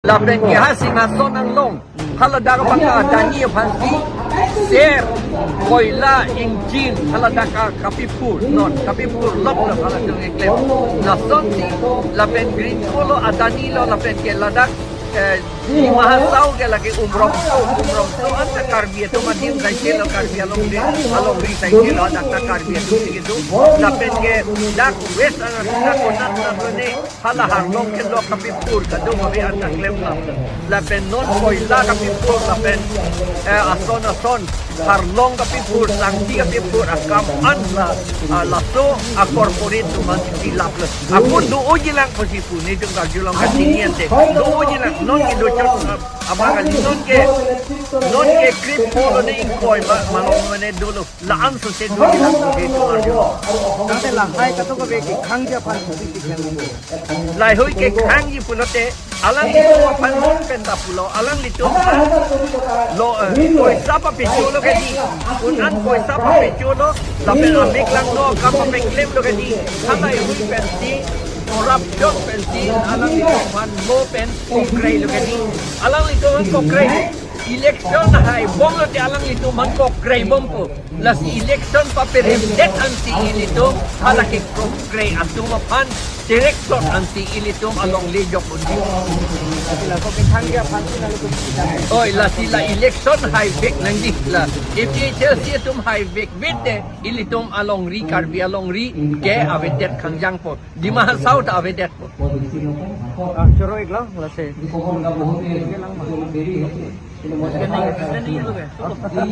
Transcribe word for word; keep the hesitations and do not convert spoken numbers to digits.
Lapen ke ha Singhason anglong, haladak abang adani aphansi ser, koila, ingchin, haladak kapiphur non, kapiphur lok lok haladak keklem. Lasonsi lapen Green Co lo, adani lo, lapen ke ladak, eh, Dima Hasao ke lake Umrongso, Umrongso anta Karbi atum adim saiselo, Karbi alongri, alongri saiselo, dak ta Karbi atum si kedo. Lapen ke dak West Anasina konat na kone, hala Harlong kelok kapiphur kadokave anta klemlo. Lapen non koila kapiphur, lapen, eh, ason ason Harlong kapiphur, Sangti kapiphur akam an la, ah, laso a-corporate atum aphansi pilaplo. Ako do-ojilang pusi pu, netum karjulong kachini ante. Do-ojilang, non kedo chot, ah, abang kali, non ke, non ke krepho lo, ne ingkoi ma, malom mane dolo. La-an sose dojilang pusi netum karjulong. Tangte lahai kadokave kekhangji aphan pusi kekhang. Lahaihui kekhangji pulote, alanglitum aphan non pen ta pulo, alanglitum lo, eh, poisa papecholo kedi, un-an poisa papecholo, lapen amek langno akam papeklem lo kedi, halahaihui pensi, corruption pensi, alanglitum aphan mo pen kokrei lo kedi, alanglitum aphan kokrei. Election hai bomlote alanglitum aphan kokrei bompo. Lasi election paperemdet ansi ilitum hala kekokrei atum aphan terek plot ansi ilitum alongle jok undi. Lasi la ko kekhangji aphan si nangtum kita. Oi, lasi la election haivek nangji la. A P H L C atum haivekvek te ilitum alongri, Karbi alongri ke avedet khangjangpo. Dima Hasao ta avedetpo. Ah, choro iklo, lasi.